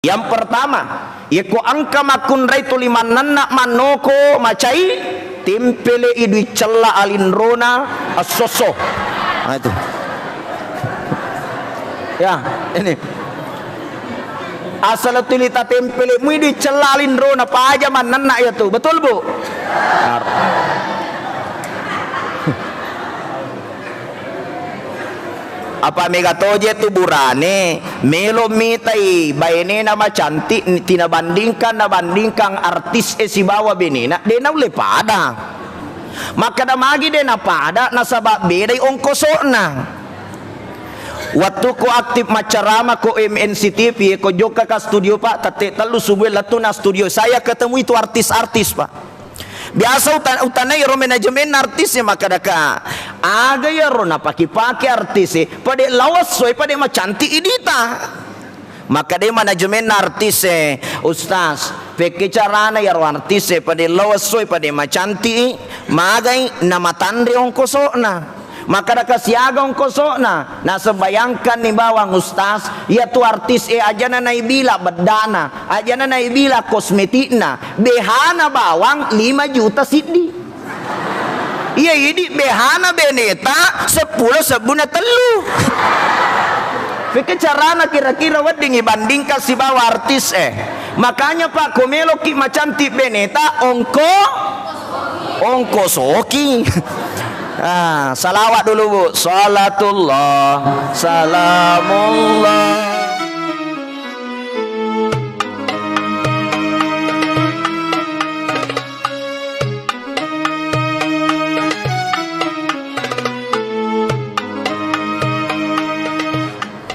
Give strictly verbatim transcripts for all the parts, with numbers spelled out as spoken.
Yang pertama, yekko engka makkunrai tuli mannenna mannoko macai, tempele'i dui cella alinrona essosso. Nah, itu. Ya, ini. Asal tuli tatempele mui dui cella alinrona paja mannenna iya tu. Betul, Bu? Ar- Apa mega toje tu burane, melo mitai bainena macantik, tina bandingkan, nabandingkan artis e sibawa benena, de naulle pada. Makkeda magi de napada, nasaba bedai ongkoso'na. Wattuku aktif maccarama ko M N C T V, ko jokka ka studio, Pak, tette tellu subuh lettu na studio. Saya ketemu itu artis-artis, Pak. Biasa uta-, utanai ro manajemenna artis e, makkadaka, "Aga iyaro napake-pake artis e? Pade lao esso e, pade macantik idita." Makkadai manajemenna artis e, "Ustaz, pekke carana iyaro artis e pade lao esso e, pade macantik i, magai namatanre ongkoso'na?" Makkadaka, "Siaga ongkoso'na?" Naseng, "Bayangkanni bawang, Ustaz, iyatu artis e ajana naibila beddana, ajana naibila kosmetikna, behana bawang lima juta siddi. Iya idi behana beneta seppulo sebbuna tellu." Peke carana kira-kira wedding ibandingkan sibawa artis e. Makanya, Pak, ko meloki macantik beneta, ongko Ongkosoki. Ah, salawat dulu, Bu. Salatullah, salamullah.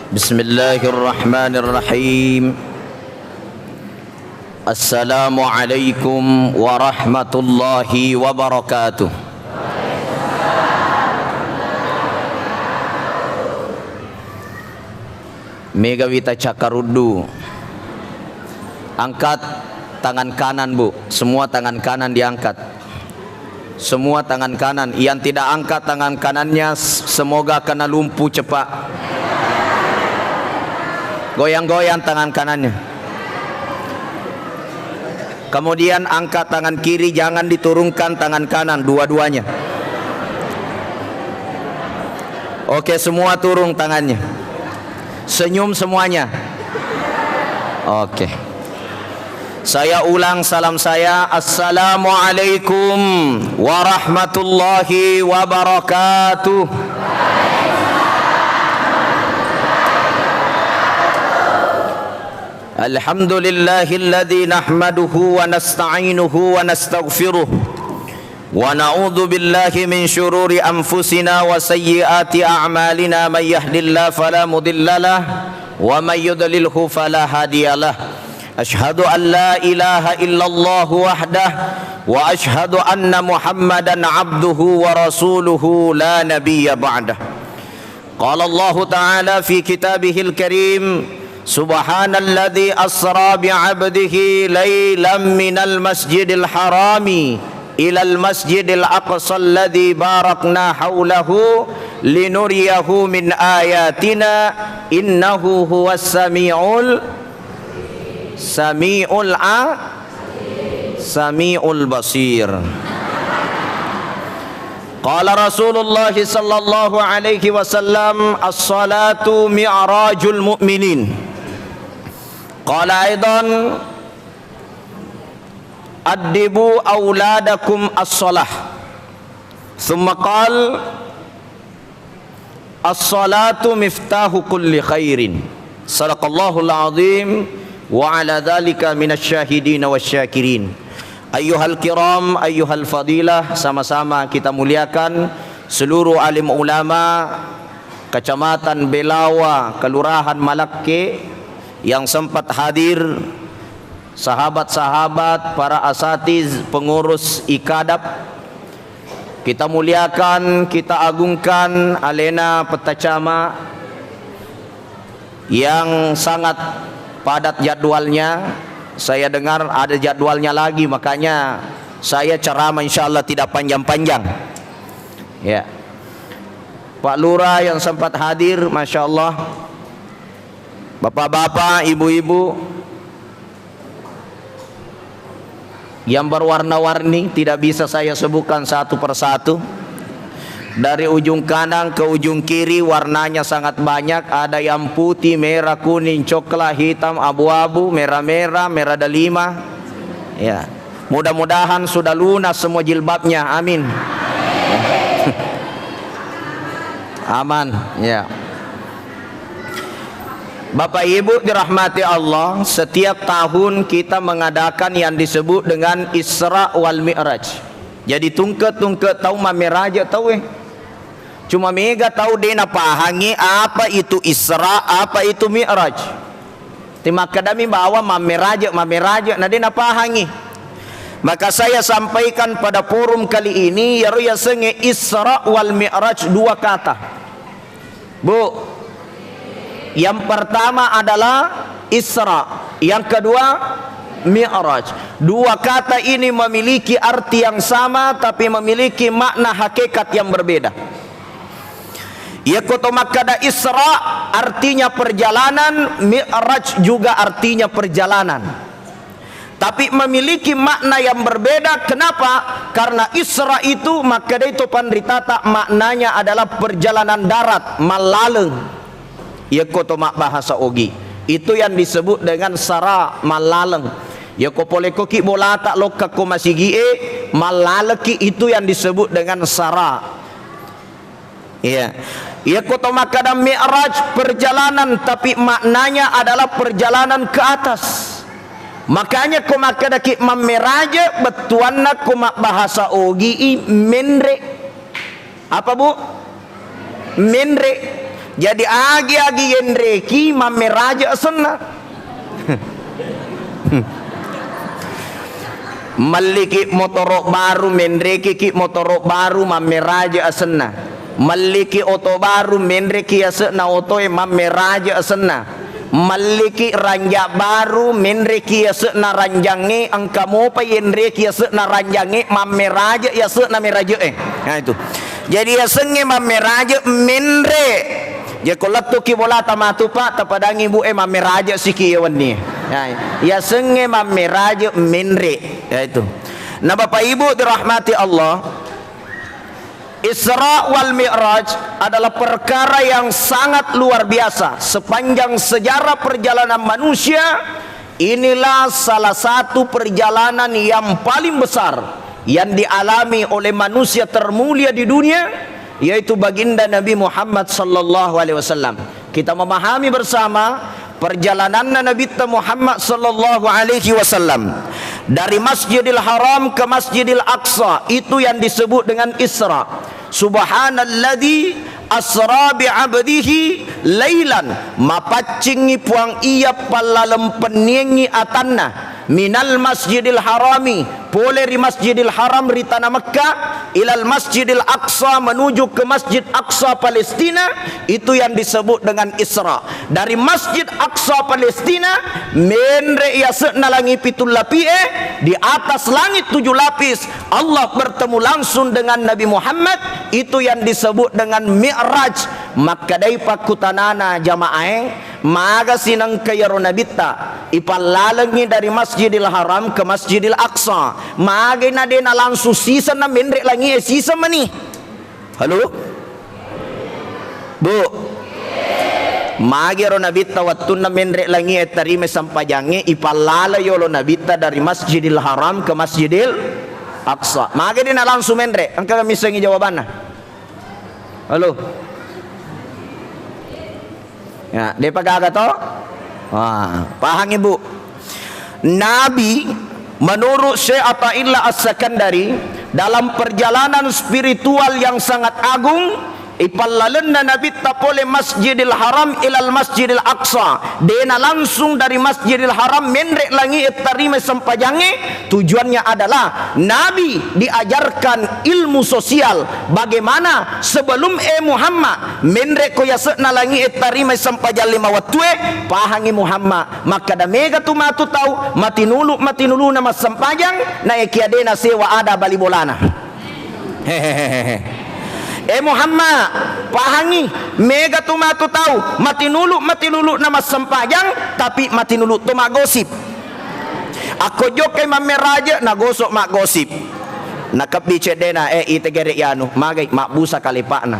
Bismillahirrahmanirrahim. Assalamualaikum warahmatullahi wabarakatuh. Mega wita cakkaruddu. Angkat tangan kanan, Bu. Semua tangan kanan diangkat. Semua tangan kanan. Yang tidak angkat tangan kanannya, s-, semoga kena lumpuh cepat. Goyang-goyang tangan kanannya. Kemudian angkat tangan kiri, jangan diturunkan tangan kanan, dua-duanya. Oke, semua turun tangannya. Senyum semuanya. Oke. Saya ulang salam saya. Assalamualaikum warahmatullahi wabarakatuh. Alhamdulillahilladzi nahmaduhu wa nasta'inuhu wa nastaghfiruh. ونعوذ بالله من شرور أنفسنا وسيئات أعمالنا، من يهد الله فلا مضل له ومن يضلله فلا هادي له. أشهد أن لا إله إلا الله وحده وأشهد أن محمدا عبده ورسوله لا نبي بعده. قال الله تعالى في كتابه الكريم، سبحان الذي أسرى بعبده ليلا من المسجد الحرام إلى المسجد الأقصى الذي باركنا حوله لنريه من آياتنا إنه هو السميع ال-، سميع الع-، سميع البصير. قال رسول الله صلى الله عليه وسلم، الصلاة معراج المؤمنين. قال أيضا، أدبوا أولادكم الصلاة. ثم قال، الصلاة مفتاح كل خير. صدق الله العظيم وعلى ذلك من الشاهدين والشاكرين. Ayyuhal kiram, ayyuhal fadilah, sama-sama kita muliakan seluruh alim ulama Kecamatan Belawa, Kelurahan Malakke yang sempat hadir, sahabat-sahabat, para asatiz, pengurus ikadab, kita muliakan, kita agungkan alena Pettacama yang sangat padat jadwalnya. Saya dengar ada jadwalnya lagi, makanya saya ceramah insya Allah tidak panjang-panjang. Ya. Pak Lurah yang sempat hadir, Masya Allah. Bapak-bapak, ibu-ibu, yang berwarna-warni, tidak bisa saya sebutkan satu persatu. Dari ujung kanan ke ujung kiri warnanya sangat banyak, ada yang putih, merah, kuning, coklat, hitam, abu-abu, merah-merah, merah delima. Ya. Mudah-mudahan sudah lunas semua jilbabnya. Amin. Aman, ya. Bapak Ibu dirahmati Allah, setiap tahun kita mengadakan yang disebut dengan Isra wal Mi'raj. Jadi tungke-tungke tau mammeraja tau, eh. Cuma mega tau de napahangi apa itu Isra, apa itu Mi'raj. Timakkadami bawa mammeraja, mammeraja, na de napahangi. Maka saya sampaikan pada forum kali ini, yaro yasengnge Isra wal Mi'raj dua kata. Bu, yang pertama adalah Isra, yang kedua Mi'raj. Dua kata ini memiliki arti yang sama, tapi memiliki makna hakikat yang berbeda. Iyako to makkada Isra artinya perjalanan, Mi'raj juga artinya perjalanan. Tapi memiliki makna yang berbeda. Kenapa? Karena Isra itu makkedai to panritata maknanya adalah perjalanan darat, mallaleng. Iyako to mabbahasa Ogi, itu yang disebut dengan sara, mallaleng. Iyako pole koki bolata lokka ko masigie, mallaleki, itu yang disebut dengan sara. Iya. Iyako to makkada Mi'raj perjalanan, tapi maknanya adalah perjalanan ke atas. Makanya ko makkadaki mammeraja, bettuanna ko mabbahasa Ogi i menre. Apa, Bu? Menre. Jadi agi-agi yenreki mammeraja asenna. Melliki motoro baru, menrekiki motoro baru, mammeraja asenna. Melliki oto baru, menreki ase'na otoe, mammeraja asenna. Melliki ranja baru, menreki ase'na ranjangnge, engka mopa yenreki ase'na ranjangnge, mammeraja ase'na meraje'e. Nah, itu. Jadi, yasengnge mammeraja menre. Jeko lettuki bolata matu, Pak, tapadangi ibu'e mammeraja siki iya wenni. Ya, yasengnge mammeraja menre. Ya, itu. Nah, Bapak Ibu dirahmati Allah, Isra wal Mi'raj adalah perkara yang sangat luar biasa. Sepanjang sejarah perjalanan manusia, inilah salah satu perjalanan yang paling besar yang dialami oleh manusia termulia di dunia, yaitu Baginda Nabi Muhammad sallallahu alaihi wasallam. Kita memahami bersama perjalananna Nabitta Muhammad sallallahu alaihi wasallam dari Masjidil Haram ke Masjidil Aqsa, itu yang disebut dengan Isra. Subhanalladzi asra bi abdihi lailan, mapaccingngi Puang Iya pallalempenniengngi atanna, minal Masjidil Harami, pole ri Masjidil Haram ri tana Mekkah, ilal Masjidil Aqsa, menuju ke Masjid Aqsa Palestina, itu yang disebut dengan Isra. Dari Masjid Aqsa Palestina, menre yase'na langi pitu lapie, di atas langit tujuh lapis, Allah bertemu langsung dengan Nabi Muhammad, itu yang disebut dengan Mi'raj. Makkedai pakkutanana jamaae, maga sinengka iyaro Nabitta ipallalengngi dari Masjidil Haram ke Masjidil Aqsa? Magai na de nalangsung sisenna menre langie siseng mani? Halo? Bu? Magi ero Nabitta wettunna menre langie tarimai sempajangnge, ipallala yolo Nabitta dari Masjidil Haram ke Masjidil Aqsa. Magi de nalangsung menre? Engka missengi jawabanna? Halo? Ya, depa gaga to? Wah, pahang Ibu. Nabi, menurut Syekh Athaillah As-Sakandari, dalam perjalanan spiritual yang sangat agung, ipallalenna Nabitta pole Masjidil Haram ilal Masjidil Aqsa. Dena langsung dari Masjidil Haram menre langi tarimai sempajangnge, tujuannya adalah Nabi diajarkan ilmu sosial. Bagaimana sebelum, eh, Muhammad, menre ko yase'na langi tarimai sempajang lima wettue, pahangi Muhammad, makkada mega tu matu tau matinulu-matinuluna massempajang, naekia de nasewa ada bali bolana. Hehehe. Eh, Muhammad, pahangi, mega tu matu tau matinulu-matinuluna massempajang, tapi matinulu to maggosip. Akko jokkai mammeraje, nagosok maggosip. Nakebbi ceddena, eh, ite gere yanu, magai mabbusa kalepakna.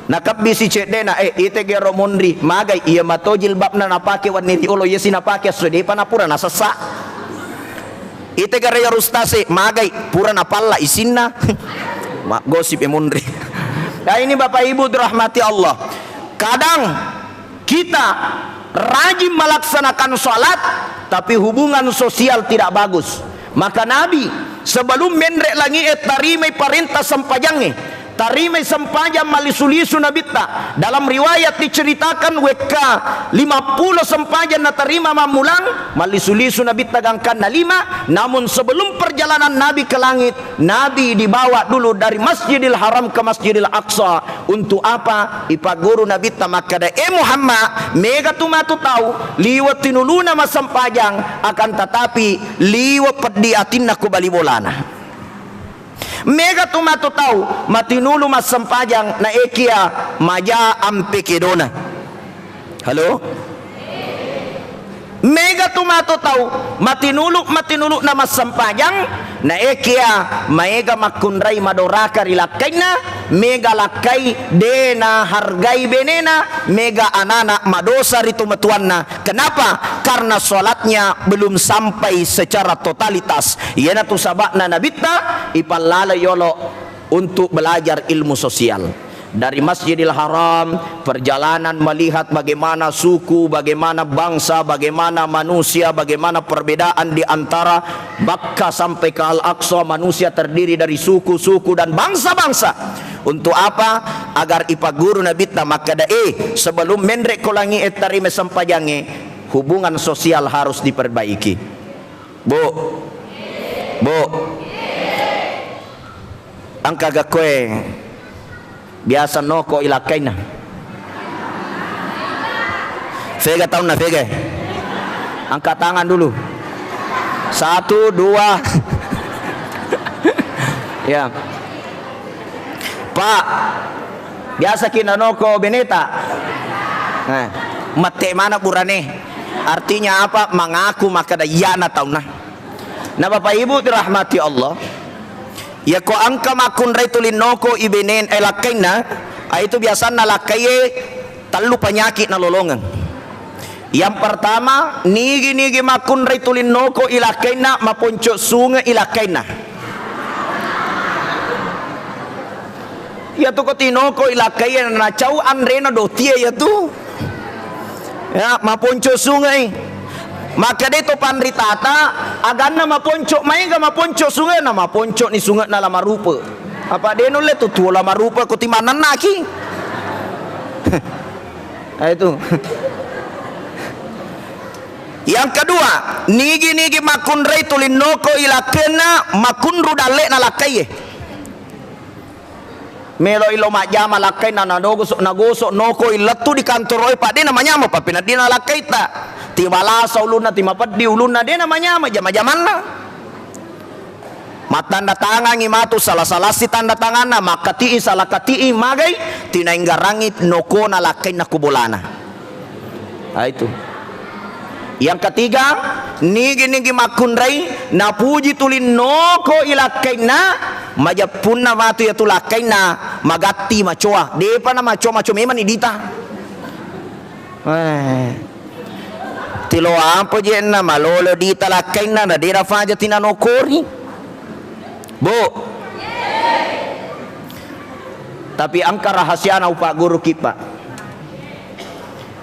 Nakebbi si ceddena, eh, ite gero monri, magai iya mato jilbabna napake wenni riolo, iya si napake esso depa napura nasessa. Ite gere ya rustase, magai pura napalla isinna. Maggosip e monri. Nah, ini Bapak Ibu dirahmati Allah. Kadang kita rajin melaksanakan sholat, tapi hubungan sosial tidak bagus. Maka Nabi, sebelum menre langi'e, tarimai parenta sempajangnge, tarimai sempajang mallisu-lisu Nabitta. Dalam riwayat diceritakan, wekka lima puluh sempajang natarima mammulang, mallisu-lisu Nabitta gangkanna lima. Namun sebelum perjalanan Nabi ke langit, Nabi dibawa dulu dari Masjidil Haram ke Masjidil Aqsa. Untuk apa? Ipagguru Nabitta makkeda, "Eh Muhammad, mega tu matu tau liwe tinuluna massempajang, akan tetapi liwe peddi atinna ku bali bolana. Mega tu matu tau matinulu massempajang, na ekia maja ampe kedona." Halo? Mega tu matu tau matinulu, matinulu na massempajang, na ekia maega makkunrai madoraka ri lakkainna, mega lakkai de nahargai benena, mega anana madosa ri tomatoanna. Kenapa? Karena sholatnya belum sampai secara totalitas. Iyanatu sabakna Nabitta ipallala yolo untuk belajar ilmu sosial. Dari Masjidil Haram, perjalanan melihat bagaimana suku, bagaimana bangsa, bagaimana manusia, bagaimana perbedaan di antara Makkah sampai ke Al-Aqsa, manusia terdiri dari suku-suku dan bangsa-bangsa. Untuk apa? Agar ipagguru Nabitta makkeda, "Eh, sebelum menre ko langi e tarima sempajangnge, hubungan sosial harus diperbaiki." Bu, Bu, engka gakkoe biasa noko i lakkainna. Fega taunna, fega? Angkat tangan dulu. Satu, dua. Ya. Pak, biasa ki nanoko beneta? Eh, mette mana burane? Artinya apa? Mengaku makkeda iyana taunna. Nah, Bapak Ibu dirahmati Allah, yako engka makkunrai tuli noko i benen, eh, lakkainna, ah, itu biasanna lakkaie tellu penyakit nalolongeng. Yang pertama, nigi-nigi makkunrai tuli noko i lakkainna, maponco sunge i lakkainna. Iyatu ko tinoko i lakkaie nacau anrena dotie iyatu. Ya, maponco sungai. Makkeda to panritata, aganna maponco maega maponco sungai, na maponco ni sungai na la marupa. Apa de nulle tu tuo la marupa ko timanennaki. Nah, itu. Yang kedua, nigi-nigi makkunrai tuli noko i lakkainna, makunru dalle'na lakkaie. Melo ilo majjama lakkainna, nagosok, nagosok noko i lettu di kantoro e, pa de namanyama, pa peneddi na lakkaita. Timalasa ulunna, timapeddi ulunna, de namanyama jama-jamanna. Mattanda tangangi matu sala-salasi tanda tanganna, makkati'i sala kati'i, magai tinainggarangi nokona lakkainna ku bolana. Ah, itu. Yang ketiga, nigi-nigi makkunrai napuji tuli noko i lakkainna, majeppunna matu iyatu lakkainna magatti macoa. Depa na macoa-macoa memang ni dita. Eh. Tilo apa jenna malolo dita lakkainna na dera faja tinanokori. Bu. Tapi engka rahasiana upagguruki, Pak.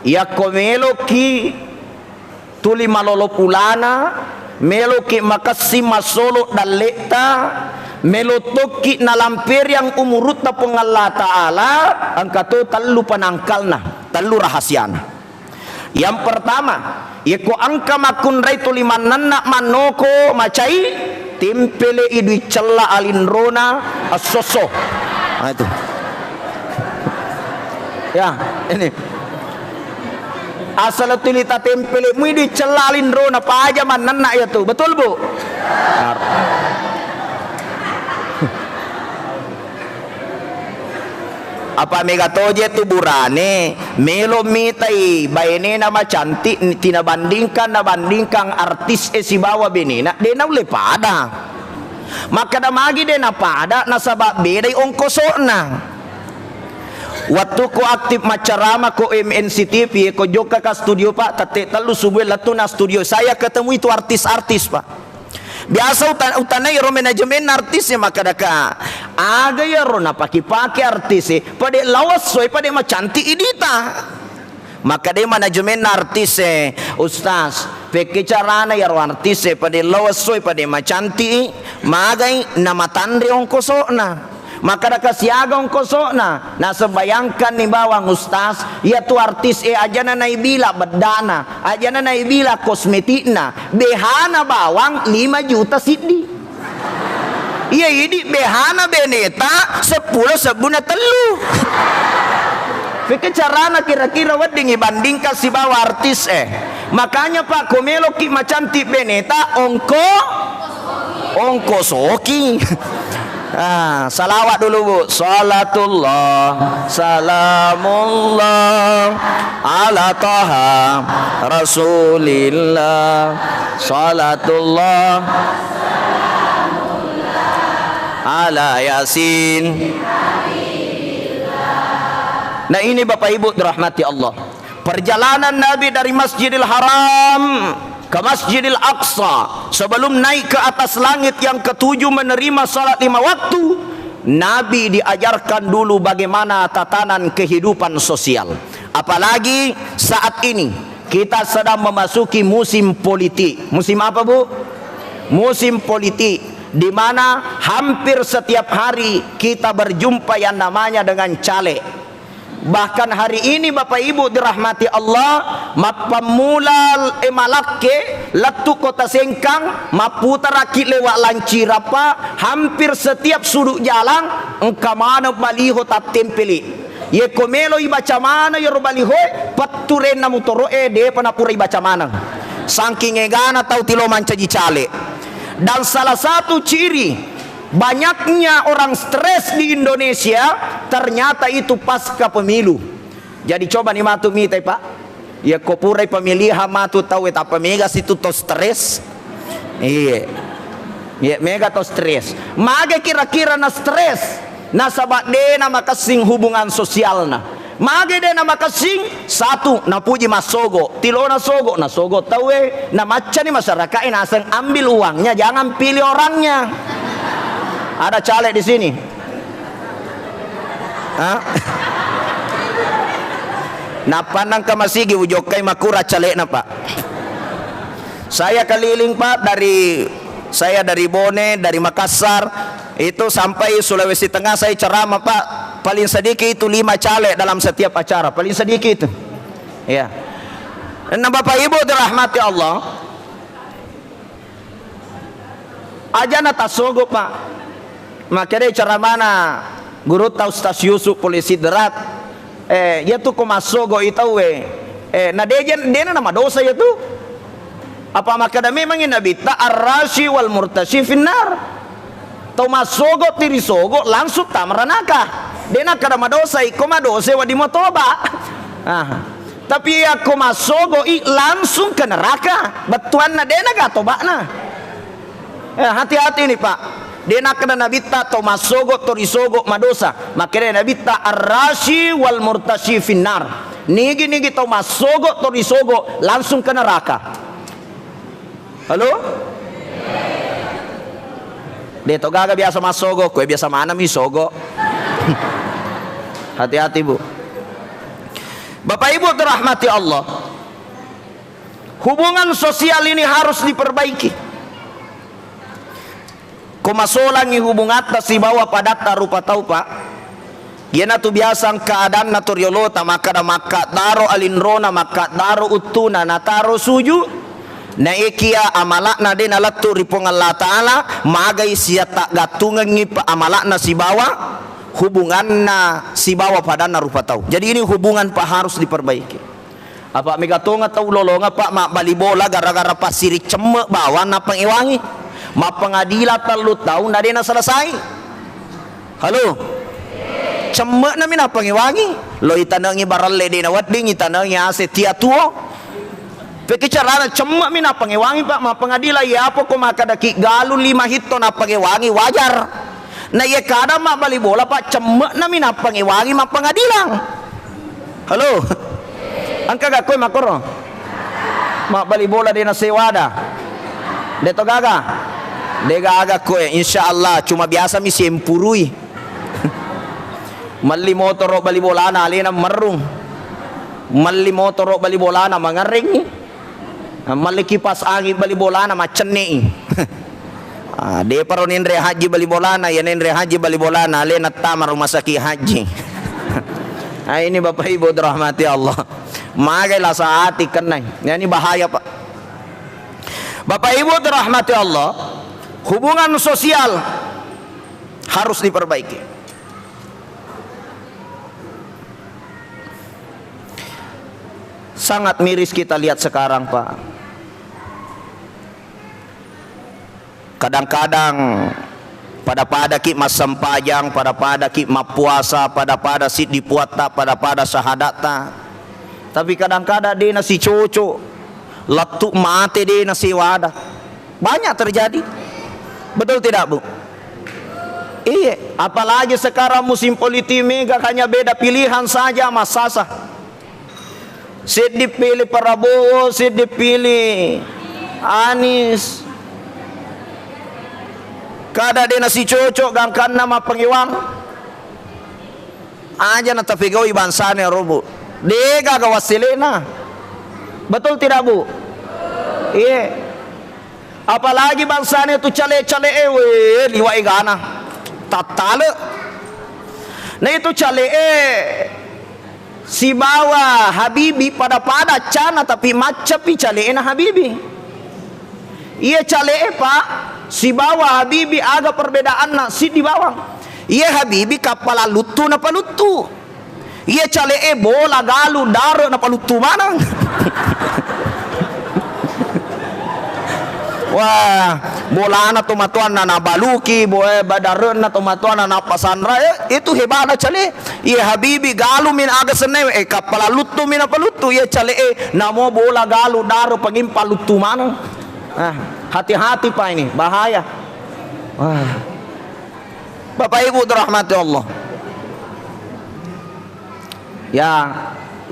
Yakko meloki tuli malolo pulana, meloki makessing massolo dalle'ta, melo tokki nalamperiang umurutta Puang Allah Ta'ala, engka to tellu penangkalna, tellu rahasiana. Yang pertama, yekko engka makkunrai tuli mannenna mannoko macai, tempele'i dui cella alinrona essosso. Nah, itu. Ya, ini. Asal tuli tatempele mui dui cella alinrona paja mannenna iyatu. Betul, Bu? Benar. Apa mega toje tu burane, melo mitai bainena macantik, tina bandingkan, nabandingkan artis e sibawa benena, de naulle pada. Makkeda magi de napada, nasaba bedai ongkosokna. Wattukku aktif maccarama ko M N C T V, ko jokka ka studio, Pak, tette tellu subuh lettu na studio. Saya ketemu itu artis-artis, Pak. Biasa uta-, utanai ro manajemen artis e, makkadaka, aga iyaro napake-pake artis e, pade lao esso e, pade macantik i dita. Makkeda manajemen artis e, "Ustaz, pekke carana iyaro artis e pade lao esso e, pade macantik i, magai namatanre ongkosokna." Makkadaka, "Siaga ongkosokna?" Naseng, "Bayangkanni bawang, Ustaz, iyatu artis e ajana naibila beddana, ajana naibila kosmetikna, behana bawang lima juta siddi. Iya idi behana beneta seppulo sebbuna tellu." Peke carana kira-kira wedding ibandingkan sibawa artis e. Makanya, Pak, ko meloki macantik beneta, ongko Ongkosoki. Ah, salawat dulu, Bu. Salatullah, salamullah, ala Taha Rasulillah. Salatullah, ala Yasin. Nah, ini Bapak Ibu dirahmati Allah. Perjalanan Nabi dari Masjidil Haram ke Masjidil Aqsa, sebelum naik ke atas langit yang ketujuh menerima salat lima waktu, Nabi diajarkan dulu bagaimana tatanan kehidupan sosial. Apalagi saat ini kita sedang memasuki musim politik. Musim apa, Bu? Musim politik, di mana hampir setiap hari kita berjumpa yang namanya dengan caleg. Bahkan hari ini, Bapak Ibu dirahmati Allah, mappammula, eh, malakke lettu Kota Sengkang, mapputaraki lewat Lancirapa, hampir setiap sudut jalan engka maneng baliho tattempeli. Yekko melo ibaca maneng iyaro balihoe, petturenna motoro'e depa napura ibaca maneng. Saking egana tau tilo mancaji caleg. Dan salah satu ciri banyaknya orang stres di Indonesia, ternyata itu pasca pemilu. Jadi coba ni matu mitai, Pak. Yekko purai pemilihan matu tau, eh, tappa mega situ to stres. Iye. Iye, mega to stres. Mage kira-kira na stres? Nasaba de namakessing hubungan sosialna. Mage de namakessing? Satu, napuji massogo. Tilona sogo, nasogo tauwe, namaccani masyarakat e naseng ambil uangnya, jangan pilih orangnya. Ada caleg di sini? Hah? Napannang ke masigi ujokkai makura calegna, Pak. Saya keliling, Pak, dari, saya dari Bone, dari Makassar, itu sampai Sulawesi Tengah saya ceramah, Pak. Paling sedikit itu lima caleg dalam setiap acara, paling sedikit itu. Ya. Nah, Bapak Ibu dirahmati Allah, ajana tasogo, Pak. Makkedai ceramana gurutta Ustaz Yusuf Polisi Derat. Eh, iyatu ko massogo i tauwe, eh, na dejen, dena namadosa iyatu. Apa makkeda memangngi Nabitta, "Ar-rashi wal murtashi finnar." Tau massogo tirisogo langsung tama ranaka. De nakkeda madosa i, ko madosa wedding mutoba. Ah. Tapi yakko massogo i langsung ke neraka. Bettuanna de naga tobana. Eh, hati-hati ni, Pak. De nakkeda Nabitta to massogo to risogo madosa. Makkeda Nabitta, "Ar-rashi wal murtashi finnar." Nigi-nigi to massogo to risogo langsung ke neraka. Halo? De to gaga biasa massogo, koe biasa manami sogo. Hati-hati, Bu. Bapak Ibu dirahmati Allah, hubungan sosial ini harus diperbaiki. Ko masolangi hubungatta sibawa padatta rupa tau, Pak, iyanatu biasa engka adanna to riolota makkada, makkaddaro alinrona, makkaddaro uttuna, nataro suju. Naekiya amala'na de nalettu ri Puang Allah Ta'ala, magai siatta gattungengngi pa-, amala'na sibawa hubunganna sibawa padanna rupa tau. Jadi ini hubungan, Pak, harus diperbaiki. Apa mega tonga tau lolonga, Pak, mabbali bola gara-gara passiri cemme bawang nappa ewangi. Mappengadila tellu taung na de naselesai. Halo? Cemme'nami nappangewangi, lo itanengi barelle de nawedding, itanengi ase tia tuo. Peke carana cemme'mi nappangewangi, Pak, mappengadilang. Iya apa ko makkadaki galu lima hitto nappangewangi, wajar. Na iya kada mabbali bola, Pak, cemme'nami nappangewangi mappengadilang. Halo. Engka gakkoe makkoro. Mabbali bola de nasewada. De to gaga. De gaga koe, insya Allah, cuma biasa mi sempurui. Melli motoro bali bolana alena merrung. Melli motoro bali bolana mangerrengngi. Melli kipas angin bali bolana maccenne'i. Ah, deparo nenre haji bali bolana, ya nenre haji bali bolana, alena tama rumah sakit haji. Ah, ini Bapak Ibu dirahmati Allah. Magai lasa ati kennai. Ya, ini bahaya, Pak. Bapak Ibu dirahmati Allah, hubungan sosial harus diperbaiki. Sangat miris kita lihat sekarang, Pak. Kadang-kadang pada-pada ki massempajang, pada-pada ki mappuasa, pada-pada siddi puatta, pada-pada syahadatta. Tapi kadang-kadang de nasicoco, lettu mate de nasewada. Banyak terjadi. Betul tidak, Bu? Iya, apalagi sekarang musim politik mega, hanya beda pilihan saja, massasa. Seddi pilih Prabowo, seddi pilih Anies. Kada de nasicocok gangkanna mappangewang. Aja natapegau'i bangsana ro, Bu. De gaga wasselena. Betul tidak, Bu? Iya. Apalagi bangsana tu cale-cale e, we, liwa egana. Tattale. Na itu cale e sibawa Habibi pada-pada cana, tapi maccapi cale e na Habibi. Iya cale e, Pak, sibawa Habibi aga perbedaanna, siddi bawang. Iya Habibi kappala luttu napaluttu. Iya cale e bola galu dare napaluttu maneng. Wah, bolana to matoanna nabaluki, boe badarenna to matoanna napasanra, eh, itu hebana cale. Iya Habibi galu min aga sennewe, eh, kappala luttu min napaluttu, iya cale e namo bola galu dare pangimpa luttu maneng. Ah, hati-hati Pak, ini bahaya. Wah. Bapak Ibu dirahmati Allah. Ya,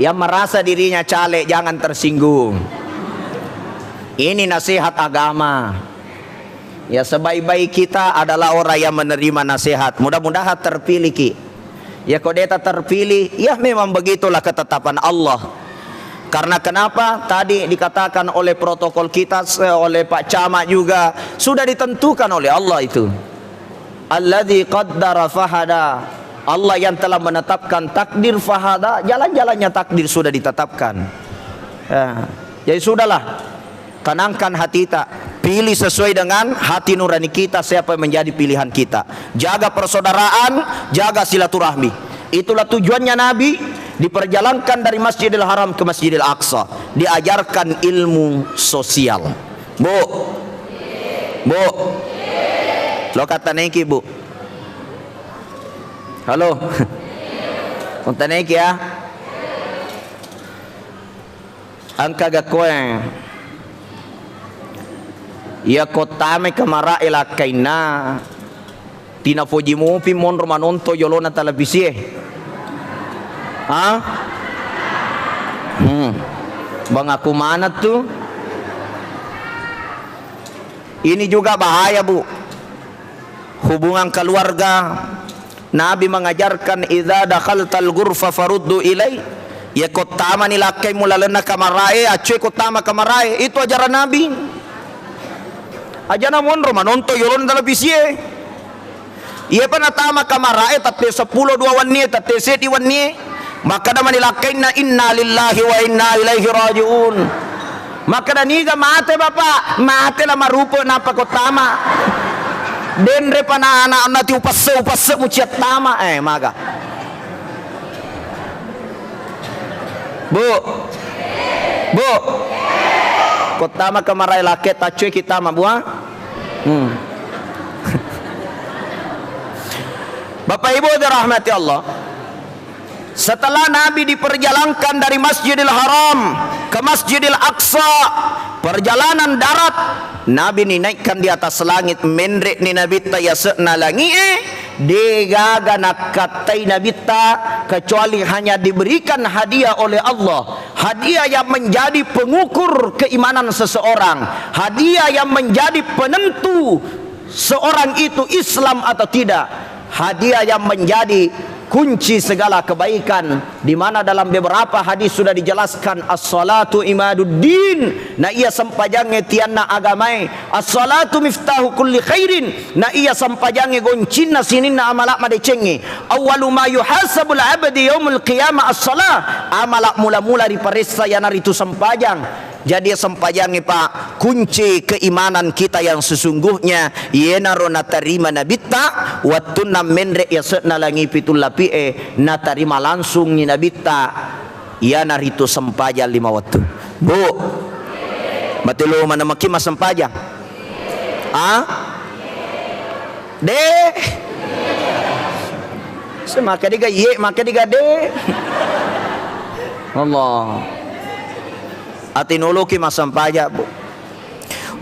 yang merasa dirinya caleg jangan tersinggung. Ini nasihat agama. Ya, sebaik-baik kita adalah orang yang menerima nasihat. Mudah-mudahan terpilih ki. Ya, kok deta terpilih, ya memang begitulah ketetapan Allah. Karena kenapa? Tadi dikatakan oleh protokol kita, se-, oleh Pak Camat juga, sudah ditentukan oleh Allah itu. Alladzi qaddara fahada. Allah yang telah menetapkan takdir, fahada, jalan-jalannya takdir sudah ditetapkan. Ya. Jadi sudahlah, tenangkan hati kita, pilih sesuai dengan hati nurani kita, siapa yang menjadi pilihan kita. Jaga persaudaraan, jaga silaturahmi. Itulah tujuannya Nabi diperjalankan dari Masjidil Haram ke Masjidil Aqsa, diajarkan ilmu sosial. Bu, Bu, lo kata naiki, Bu. Halo. Unta naiki ya. Engka gakkoe. Iya ko tamai kamara e lakkainna. Tina foji mupi monro manonto yolona televisie. Ha? Hmm. Bang aku mana tu? Ini juga bahaya, Bu. Hubungan keluarga. Nabi mengajarkan, "Idza dakhaltal ghurfa faruddu ilai." Iya ko tamani lakkaimu lalenna kamarae, accue ko tama kamarae. Itu ajaran Nabi. Ajana monro manonto yolona televisie. Iya pa natama kamarae tette seppulo dua wennie, tette seddi wennie. Makkeda mani lakkainna, "Inna lillahi wa inna ilaihi raji'un." Makkeda, "Niga mate, Bapak?" "Mate la marupe nappa ko tama." "Denre pa na anak nati upasse, upasse muciat tama." Eh, maga. Bu. Bu. Ko tama kamarae lakke taccue ki tama, Bu, ha? Hmm. Bapak Ibu dirahmati Allah. Setelah Nabi diperjalankan dari Masjidil Haram ke Masjidil Aqsa, perjalanan darat, Nabi ninaikkan di atas langit, menre'ni Nabitta yase'na langi'e, degaga nakkattai Nabitta kecuali hanya diberikan hadiah oleh Allah, hadiah yang menjadi pengukur keimanan seseorang, hadiah yang menjadi penentu seorang itu Islam atau tidak, hadiah yang menjadi kunci segala kebaikan, di mana dalam beberapa hadis sudah dijelaskan, "As-salatu imaduddin," na iya sempajangnge tianna agamae, "As-salatu miftahu kulli khairin," na iya sempajangnge goncinna sininna amala madecengnge, "Awwalu ma yuhasabul abdi yaumul qiyamah as-salah," amala mula-mula riparessa iyanaritu sempajang. Jadi, sempajangnge, Pak, kunci keimanan kita yang sesungguhnya, iyanaro natarima Nabitta, wettunna menre yase'na langi pitu lapi'e, natarima langsungngi Nabitta, iyanaritu sempajang lima wettu. Bu, mati lo mana maki massempajang? Ah? De. Semaka diga iye, maka diga de. Allah. Atinuluki massempajang, Bu.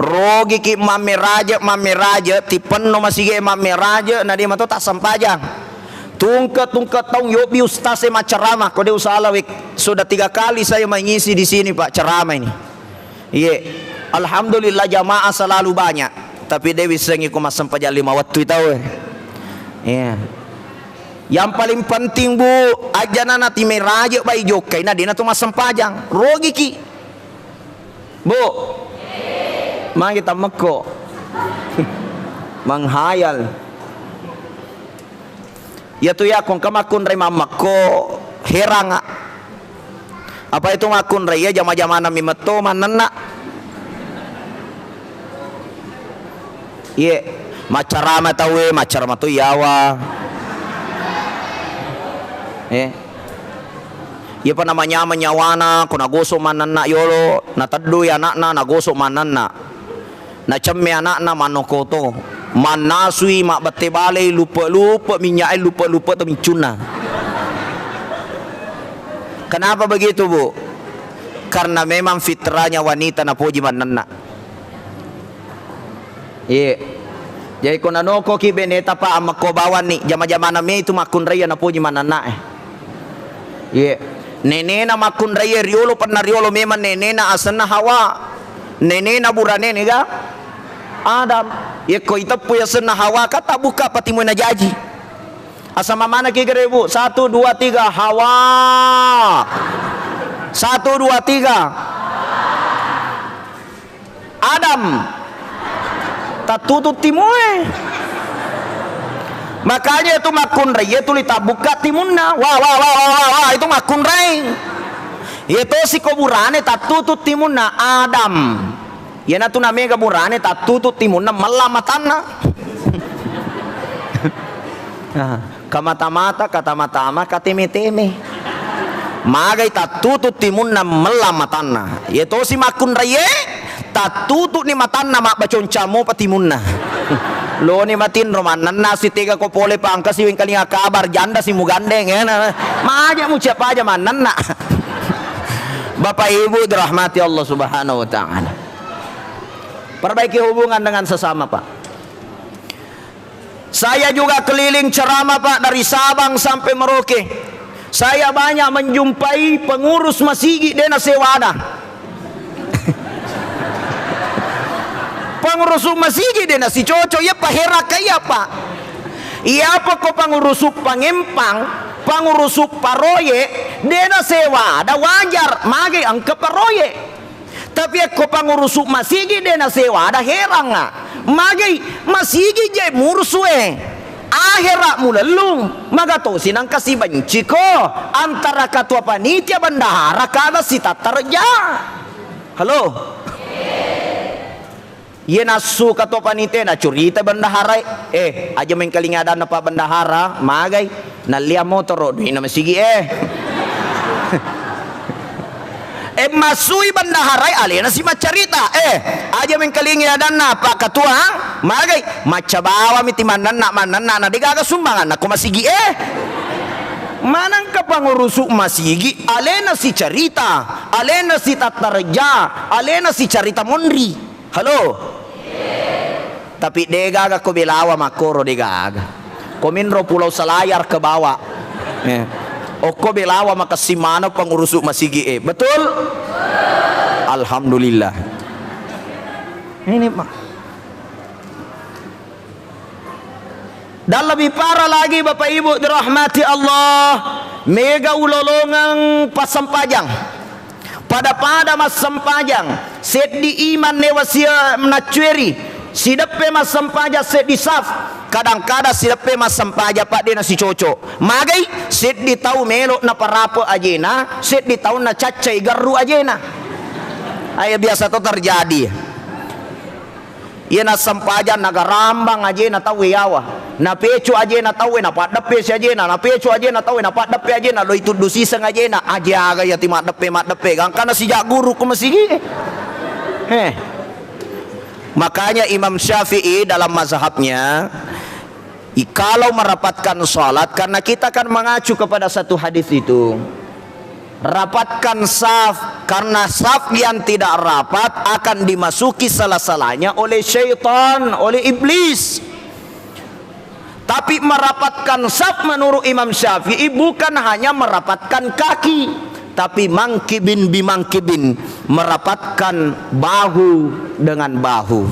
Rogiki mammeraje, mammeraje, tipenno masige mammeraje, na de mato tassempajang. Tungke-tungke taung yobbi ustaz e macceramah, ko de usala wek. Sudah tiga kali saya mengisi di sini, Pak, ceramah ini. Iye. Alhamdulillah jamaah selalu banyak. Tapi de wissengi ko massempajang lima wettu tau e. Iya. Yang paling penting, Bu, ajana nati meraje bai jokkai, na dena tu massempajang. Rogiki. Bu. Magi tammekko. Menghayal. Iyatu iya ko engka makkunrai mammekko, heranga. Apa itu makkunrai iya jama-jamana mi metto mannenna. Iye, maccarama tauwe, maccarama to iyawa. Eh. Iyapa namanyameng nyawana, ko nagosok mannenna yolo, nateddui anakna, nagosok mannenna. Nacemme anakna mannokoto, mannasui mabbette balei luppe-luppe, minyak e luppe-luppe to mincunna. Kenapa begitu, Bu? Karena memang fitrahnya wanita napoji mannenna. Iye. Jadi ko nanokoki beneta pa ammekko bawanni, jama-jamana me itu makkunrai napoji mannenna e. Iye. Nenena makkunrai riolo, penna riolo memang nenena asenna Hawa. Nenena burane nega Adam. Yekko iteppu yasenna Hawa, kata buka patimu najaji. Asama mana ki gere, Bu? Satu, dua, tiga, Hawa. Satu, dua, tiga. Adam. Tattutu timue. Makanya itu makkunrai, iya tuli tabbukka timunna. Wah, wah, wah, wah, wah, wah, itu makkunrai. Iya tosi ko burane tattutu timunna Adam. Iyanatu namega burane tattutu timunna mella matanna. Nah, kamata-mata, katama-tama, kateme-teme. Magai tattutu timunna mella matanna. Iya tosi makkunraie, tattutuni matanna mabbaconca mopa timunna. Loni matinro mannenna sitega ko pole pangkasi wengkalinga kabar janda si mugandeng, eh, nah, nah. Maja mucap aja mannenna. Bapak Ibu dirahmati Allah Subhanahu wa Ta'ala. Perbaiki hubungan dengan sesama, Pak. Saya juga keliling ceramah, Pak, dari Sabang sampai Merauke. Saya banyak menjumpai pengurus masigi dena sewada. Pengurus masigi dena sicoco, iya paheraka iya, Pak. Iya apa ko pengurus pangempang, pengurus paroyek, dena sewada wajar, mage engka paroyek. Tapi ekko pangurusu masigi de nasewada, heranga. Magai masigi je murusu e. Ahera mulellung, magatosi nangka sibenciko antara katua panitia bendahara kada sitatta reja. Halo? Iye nassu katua panitia nacurita bendaharae, "Eh, aja mengkalinga adanna Pak Bendahara, magai." Nallia motoro, duina masigi e. E, massui bendaharae alena si maccarita. E, aja mengkalingi adanna Pak Ketua, magai macca bawami ti mannenna, mannenna na degaga sumbanganna ko masigi e. Manengka pangurusu masigi, alena sicarita, alena sitattareja, alena sicarita monri. Halo? Tapi degaga ko belawa makkoro, degaga. Ko minro Pulau Selayar ke bawah. Eh. Okko belawa makessing maneng pangurusu masigi e. Betul? Alhamdulillah. Ini, Pak. Dan lebih parah lagi, Bapak Ibu dirahmati Allah, mega ulolongeng passempajang. Pada-pada massempajang, seddi imang newa sia naccueri, sideppe massempajang seddi saf, kadang-kadang sideppe massempajang, Pak, de nasicoco. Magai, seddi tau melo naparape ajena, seddi tau nacaccai garru ajena. Ayo, biasa to terjadi. Iya nassempajang nagarambang ajena tauwe yawa. Napecu ajena tauwe, napaddeppe si ajena, napecu ajena tauwe, napaddeppe ajena, loi tuddu siseng ajena, aje aga iya ti maddeppe-maddeppe, gangkana sijak guru ku masigi. Heh. Makanya Imam Syafi'i dalam mazhabnya, i-, kalau merapatkan salat, karena kita kan mengacu kepada satu hadis itu. Rapatkan saf, karena saf yang tidak rapat akan dimasuki salah-salahnya oleh syaitan, oleh iblis. Tapi merapatkan saf menurut Imam Syafi'i bukan hanya merapatkan kaki, tapi mangkibin bimangkibin, merapatkan bahu dengan bahu.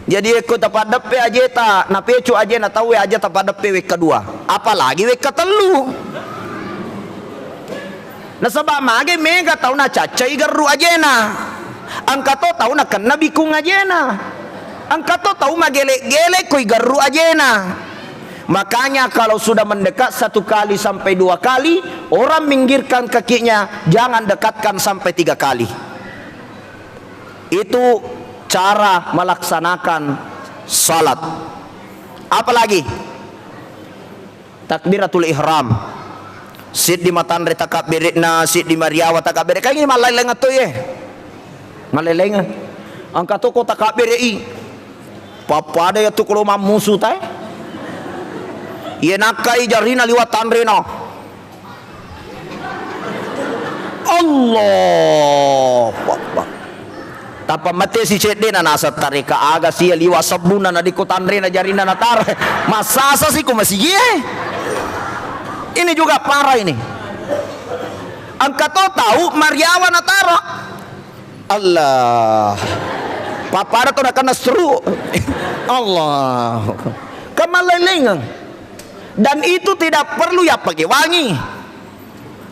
Jadi, ekko tapaddeppe ajeta, napecu ajena tauwe, aja tapaddeppe wekka dua. Apalagi wekka tellu. Nasaba mage mega tau nacaccai garru ajena. Engka to tau nakenna bikung ajena. Engka to tau magele-gele koi garru ajena. Makanya kalau sudah mendekat satu kali sampai dua kali, orang minggirkan kakinya, jangan dekatkan sampai tiga kali. Itu cara melaksanakan salat. Apalagi takbiratul ihram. Siddi matanre takabbere'na, siddi mariawa takabbere'na. Kan ini mallaileng atau ye? Mallaileng. Engka toko takabbere'i. Pappada ya tu kalau mammusu tae. Ye nakkai jarina liwat tanrena. Allahu Akbar. Tappa mate si cedde na naseng tareka aga sia liwa sebbuna na dikko tanrena jarina nataro. Massasa si ko masigie. Ini juga parah ini. Engka to tau mariawa nataro. Allah. Pappada to nakenna seru. Allah. Kamallailengeng. Dan itu tidak perlu ya pakai wangi.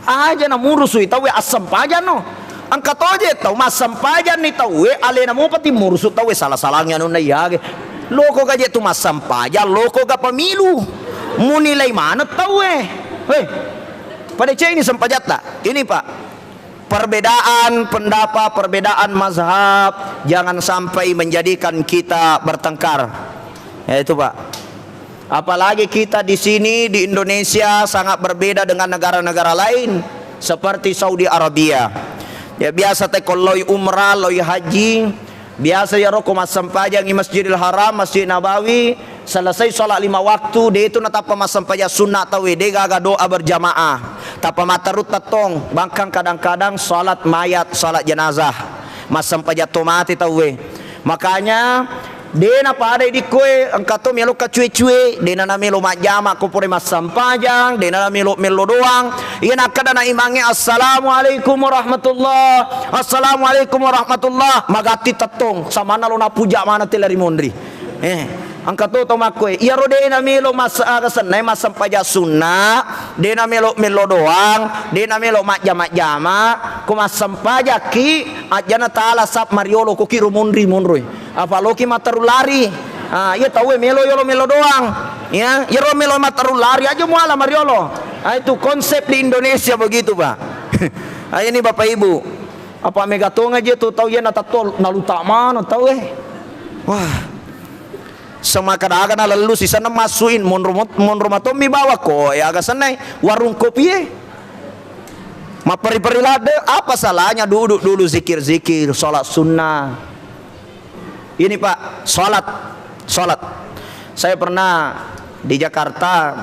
Aja na murusui tauwe assempajang no. Engka toje tau massempajang ni tauwe alena mopa ti murusu tauwe sala-salangi anunna iyage. Loko gaje tu massempajang, loko ga pemilu. Munilai maneng tauwe. Hei. Pada cek ini sempajatta. Ini, Pak. Perbedaan pendapat, perbedaan mazhab, jangan sampai menjadikan kita bertengkar. Ya, itu, Pak. Apalagi kita di sini, di Indonesia, sangat berbeda dengan negara-negara lain, seperti Saudi Arabia. Ya, biasa te ko loi umrah, loi haji, biasa iyaro ko massempajangi Masjidil Haram, Masjid Nabawi, selesai sholat lima waktu, de itu natappa massempajang sunna tauwe, de gaga doa berjamaah. Tappa matterutta tong, bahkan kadang-kadang sholat mayat, sholat jenazah. Massempajang to mate tauwe. Makanya, de napadai dikkoe, engka to melo kacue-cue, de na namelo majjama ko pore massempajang, de na namelo mello doang. Iya nakkeda na imangnge, "Assalamualaikum warahmatullah, assalamualaikum warahmatullah." Magatti tettong, samanna lo napuja mana tela ri monri. Eh, engka to to makkoe. Iyaro de na melo mas-, aga sennai massempajang sunna, de na melo mello doang, de na melo majjama-jama, ko massempajakki, ajjana tala sap mariolo ko kiro monri monroi. Apa loki matteru lari? Ah, iya tauwe melo yolo melo doang. Ya, iyaro melo matteru lari aja muala mariolo. Ah, itu konsep di Indonesia begitu, Pak. Ah, ini Bapak Ibu. Apa mega tonga je tu tau iya natatto naluta mano tauwe. Wah. Semakadaga nalellu sisenna massuin monro mot-, monro matommi bawa ko ya aga sennai warung kopie. Mapperi-peri ladde, apa salahnya duduk dulu zikir-zikir, sholat sunnah. Ini, Pak, sholat, sholat. Saya pernah di Jakarta,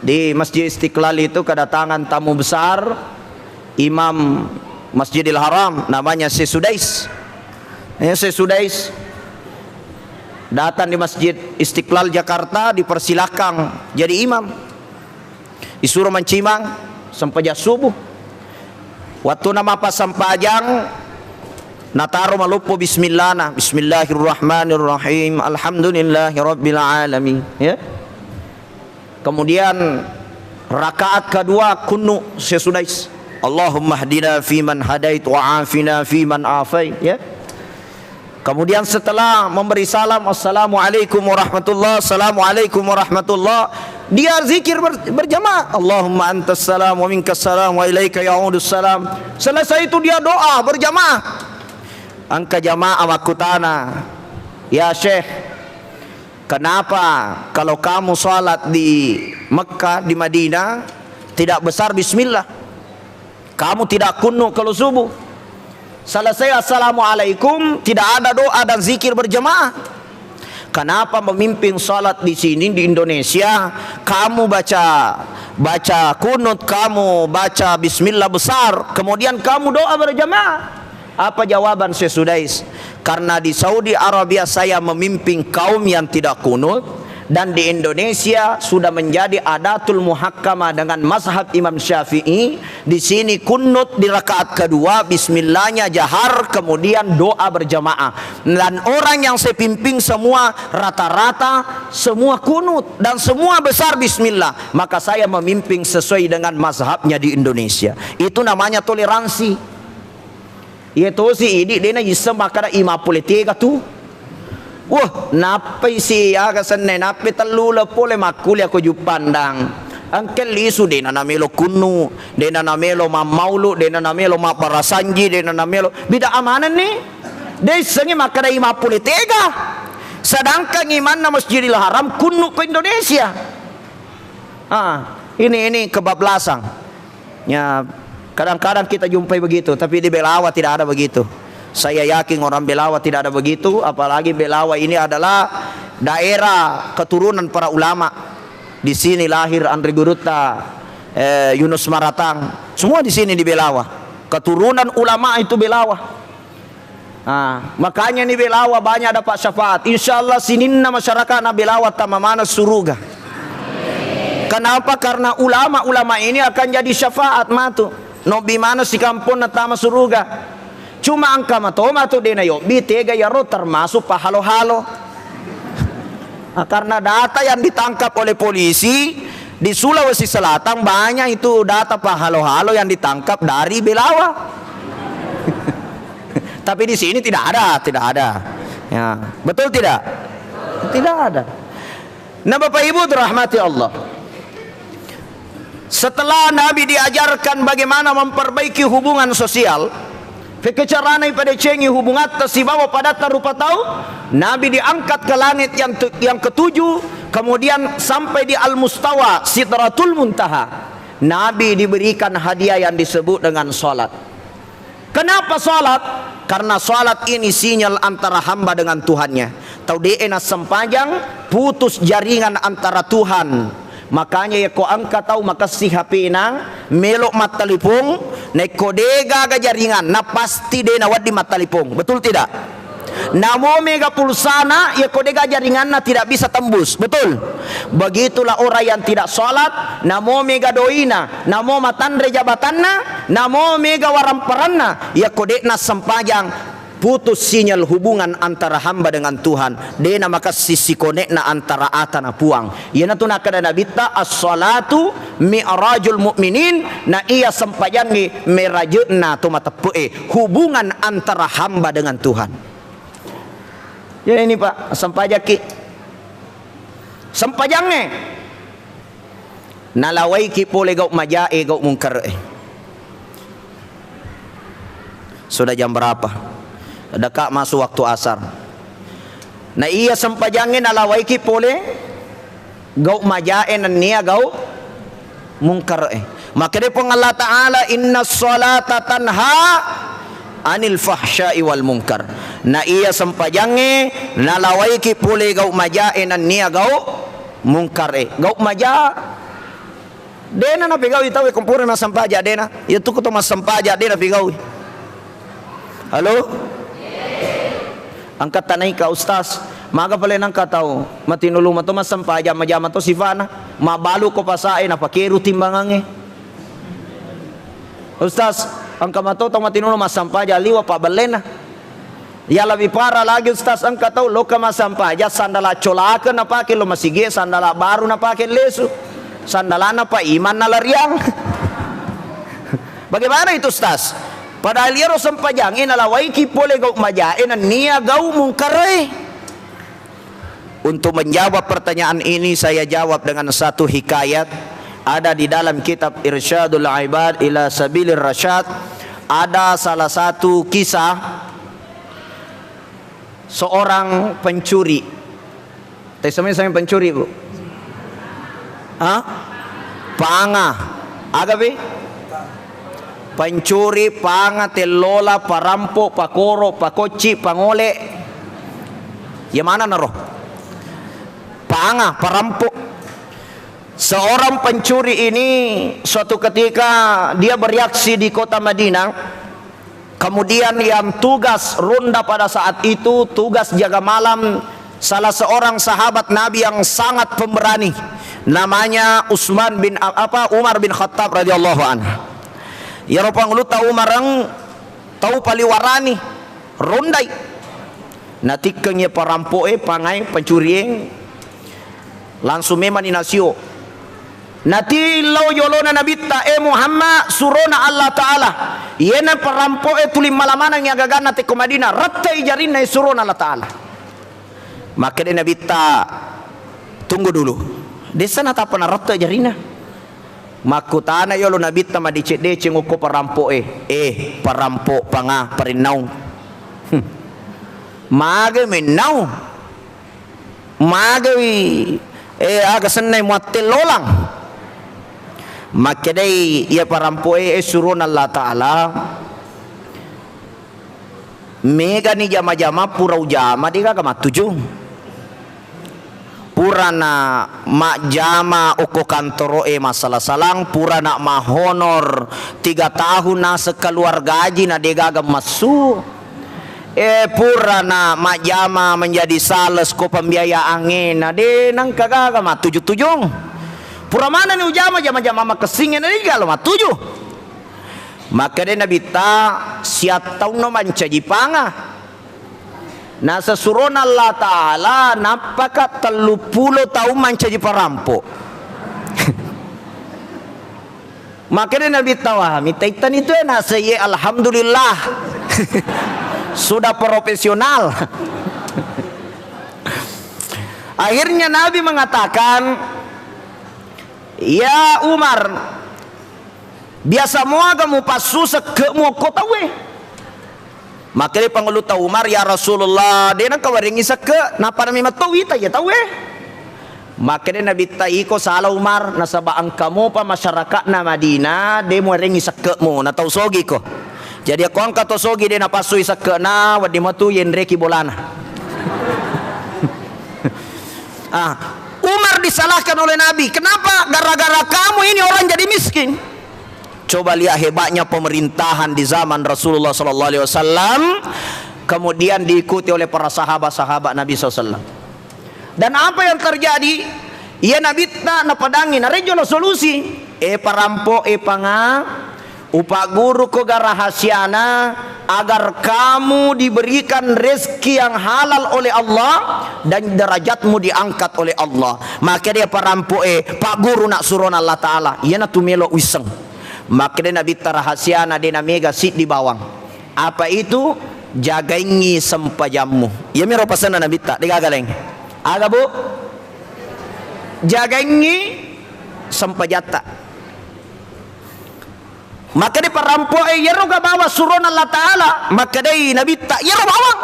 Di Masjid Istiqlal itu kedatangan tamu besar, Imam Masjidil Haram, namanya Syekh Sudais. Ya, Syekh Sudais datang di Masjid Istiqlal Jakarta, dipersilakan jadi imam. Disuruh mancimang sempajang subuh. Waktu nama pas sempajang, nataro maloppo bismillahna. Bismillahirrahmanirrahim. Alhamdulillahirabbil alamin. Ya. Kemudian rakaat kedua kunut Syekh Sudais. Allahumma hdina fiman hadait wa afina fiman afait, ya. Kemudian setelah memberi salam, "Assalamualaikum warahmatullah, assalamualaikum warahmatullah," dia zikir ber-, berjamaah, "Allahumma antas salam wa minkas salam wa ilaika ya'udus salam." Selesai itu dia doa berjamaah. Engka jamaah makkutana, "Ya Syekh, kenapa kalau kamu salat di Mekah, di Madinah, tidak besar bismillah? Kamu tidak kunut kalau subuh. Selesai assalamualaikum, tidak ada doa dan zikir berjamaah. Kenapa memimpin salat di sini, di Indonesia, kamu baca, baca kunut, kamu baca bismillah besar, kemudian kamu doa berjamaah?" Apa jawaban Syekh Sudais? "Karena di Saudi Arabia saya memimpin kaum yang tidak kunut, dan di Indonesia sudah menjadi adatul muhakkamah dengan mazhab Imam Syafi'i. Di sini kunut di rakaat kedua, bismillahnya jahar, kemudian doa berjamaah. Dan orang yang saya pimpin semua rata-rata semua kunut dan semua besar bismillah. Maka saya memimpin sesuai dengan mazhabnya di Indonesia." Itu namanya toleransi. Iya tosi idi de' naisseng makkeda imang pole tega tu. Wah, nappai si aga senna, nappai tellu uleng pole makkulia ko Juppandang. Engka lisu, de'na namelo kunnu, de'na namelo mammaulu, de'na namelo mabbarasanji, de'na namelo bid'ah manenni. De' issengngi makkeda imang pole tega. Sedangkan imanna Masjidil Haram kunnu ko Indonesia. Ah, ini, ini kebablasan. Ya, kadang-kadang kita jumpai begitu, tapi di Belawa tidak ada begitu. Saya yakin orang Belawa tidak ada begitu, apalagi Belawa ini adalah daerah keturunan para ulama. Di sini lahir Andri Gurutta, eh, Yunus Maratang, semua di sini di Belawa. Keturunan ulama itu Belawa. Ah, makanya ni Belawa banyak dapat syafaat. Insya Allah sininna masyarakat na Belawa tama mana suruga. Kenapa? Karena ulama-ulama ini akan jadi syafaat matu. Nobbi mana si kampung na tama suruga. Cuma engka mato matu de' nayobbi tega yaro termasuk pahalo-halo. Ah, karena data yang ditangkap oleh polisi di Sulawesi Selatan, banyak itu data pahalo-halo yang ditangkap dari Belawa. Tapi di sini tidak ada, tidak ada. Ya, betul tidak? Tidak ada. Nah, Bapak Ibu dirahmati Allah. Setelah Nabi diajarkan bagaimana memperbaiki hubungan sosial, pekkecaranai padecengi hubungatta sibawa padatta rupa tau, Nabi diangkat ke langit yang tu-, yang ketujuh, kemudian sampai di Al-Mustawa, Sidratul Muntaha. Nabi diberikan hadiah yang disebut dengan salat. Kenapa salat? Karena salat ini sinyal antara hamba dengan Tuhannya. Tau de'e nassempajang, putus jaringan antara Tuhan. Makanya yakko engka tau makessing H P-na, melo mattalipong, naikko de' gaga jaringanna, pasti de' nawedding mattalipong. Betul tidak? Namo mega pulsana, yakko de' gaga jaringanna tidak bisa tembus. Betul? Begitulah orang yang tidak salat, namo mega doina, namo matanre jabatanna, namo mega waramparanna, yakko de' nassempajang, putus sinyal hubungan antara hamba dengan Tuhan. De' namakessing sikonekna antara ata na Puang. Iyanatu nakkeda Nabitta, "As-salatu mi'rajul mu'minin," na iya sempajangnge meraje'na to mateppe'e, hubungan antara hamba dengan Tuhan. Ya ini, Pak, sempajakki. Sempajangnge nalawaiki pole gau' majae, gau' mungkar'e. Sudah jam berapa? Dekat masuk waktu asar. Na iya sempajangnge nalawaiki pole gau' majae nennia gau' mungkar'e. Makkeda Puang Allah Ta'ala, "Inna salata tanha anil fahsya'i wal munkar." Na iya sempajangnge nalawaiki pole gau' majae nennia gau' mungkar'e. Gau' maja Dena napegau'i tau e ko pura massampaja, dena. Iya tu ko to massampaja, dena pegau'i. Halo? Engka tanaika, Ustaz. Maga pale nangka tau matinulu mato massampaja, majama to sifana. Mabalu ko pasa'e, napakeru timbangangnge. Ustaz, engka mato tau matinulu massampaja, liwa pabbellena. Ya, lebih parah lagi, Ustaz, engka tau loka massampaja, sandala colaka napake lo masigi, sandala baru napake lesu, sandalana pa iman nalariang. Bagaimana itu, Ustaz? Padahal iyaro sempajangnge nalawaiki pole gau majae nennia gau mungkarae. Untuk menjawab pertanyaan ini, saya jawab dengan satu hikayat. Ada di dalam kitab Irsyadul Ibad ila Sabilir Rasyad, ada salah satu kisah seorang pencuri. Tessami-sami pencuri, Bu? Hah? Panga. Aga, Pi? Pencuri, panga, tellola, parampo, pakoro, pakocci, pangole. Ya mana naro? Panga, parampo. Seorang pencuri ini suatu ketika dia beraksi di kota Madinah. Kemudian yang tugas ronda pada saat itu, tugas jaga malam, salah seorang sahabat Nabi yang sangat pemberani, namanya Utsman bin A-, apa, Umar bin Khattab radhiyallahu anhu. Iyaro Pangulutta Umareng tau paling warani, rondai. Natikkeng iya parampo'e, pangae, pancurieng, langsung memani nasio. Natillau jolona Nabitta, "Eh Muhammad, surona Allah Ta'ala, iyena parampo'e tuli mala manengngi agaganna tekko Madinah, rette'i jarinna, eh, surona Allah Ta'ala." Makkeda Nabitta, "Tunggu dulu." Dessa natappa narette jarinna. Makkutana yolo Nabitta madeceng-deceng okko parampo'e, "Eh, parampo panga parennaung. Hmm. Mage mennau? Magewi, eh, aga sennai muattellolang?" Makkedai iya parampo'e, "Eh, surona Allah Ta'ala, megani jama-jama pura ujama, degaga mattuju. Purana majjama okko kantoro'e masalah-salang, purana mahonor tiga tahun naseng keluar gaji na degaga massu. Eh, purana majjama menjadi sales ko pembiayaangnge na de nengka gaga mattuju-tujung. Pura manenni ujama jama-jama makessingnge na degaga lo mattuju." Makkeda Nabitta, "Siattaunno mancaji panga." Naseng surona Allah Ta'ala, "Nappaka telluppulo taung mancaji parampo." Makkeda Nabitta, "Wah, mitta-ittani tu, eh." Naseng, "Iye, alhamdulillah." Sudah profesional. Akhirnya Nabi mengatakan, "Ya Umar, biasa muaga mupassu sekke'mu okko tauwe?" Makkeda Pangulutta Umar, "Ya Rasulullah, de nengka warengngi sekke', nappa nami metto wita iya tauwe." Makkeda Nabitta, "Iko sala Umar, nasaba engka mopa masyarakatna Madinah de muwarengngi sekke'mu, na tau sogiko. Jadi akko engka to sogi de napassui sekke'na, wedding matu yenreki bolana." Ah, Umar disalahkan oleh Nabi. "Kenapa? Gara-gara kamu ini orang jadi miskin." Coba lihat hebatnya pemerintahan di zaman Rasulullah sallallahu alaihi wasallam, kemudian diikuti oleh para sahabat-sahabat Nabi sallallahu alaihi wasallam. Dan apa yang terjadi? Iya Nabitta napadangi, narejo lo solusi. "Eh parampo, eh panga, upagguruko ga rahasiana agar kamu diberikan rezeki yang halal oleh Allah dan derajatmu diangkat oleh Allah." Makkeda parampo'e, "Pagguru nak surona Allah Ta'ala, iyana tu melo wisseng." Makkeda Nabitta rahasiana, de namega siddi bawang. Apa itu? Jagaingi sempajammu. Iyamiro pasenna Nabitta, de gaga laing. Aga, Bu? Jagaingi sempajatta. Makkedai parampo'e, "Iyaro ga bawang surona Allah Ta'ala?" Makkedai Nabitta, "Iyaro bawang.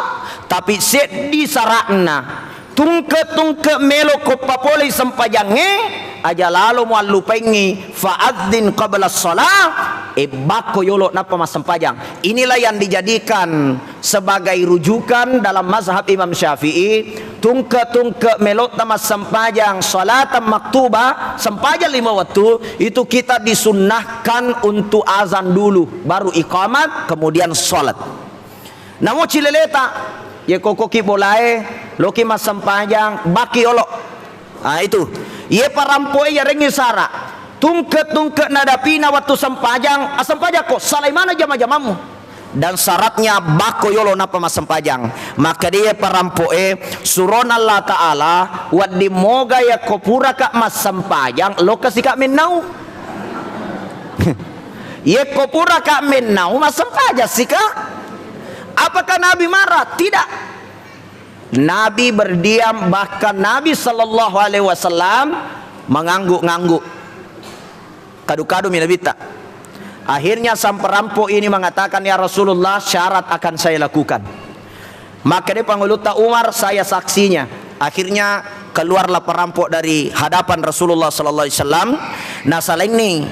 Tapi seddi sara'na. Tungke-tungke melo ko papolei sempajangnge, aja lalo muallupaingngi, fa'adzin qabla shalah, e bakko yolo nappa massempajang. Inilah yang dijadikan sebagai rujukan dalam mazhab Imam Syafi'i, tungke-tungke melotta massempajang salatan maktubah, sempajang lima waktu, itu kita disunnahkan untuk azan dulu, baru iqamat, kemudian salat. Namo cileleta, ye kokoki bolae, loki massempajang, baki yolo. Ah, itu. Ye parampoe yarengngi sara. Tungke-tungke nadapina waktu sempajang, assempajakko, salai mana jama-jamammu. Dan syaratnya bakko yolo nappa massempajang. Maka dia parampoe, surona Allah Ta'ala, wedding moga yakko puraka massempajang, lokka sika mennau. Yekko puraka mennau, massempajang sika. Apakah Nabi marah? Tidak. Nabi berdiam, bahkan Nabi sallallahu alaihi wasallam mengangguk-ngangguk. Kadu-kadu mi Nabitta. Akhirnya sang perampo ini mengatakan, "Ya Rasulullah, syarat akan saya lakukan." Maka dia pangulutta Umar, "Saya saksinya." Akhirnya keluarlah perampok dari hadapan Rasulullah sallallahu alaihi wasallam. Nah, salainni,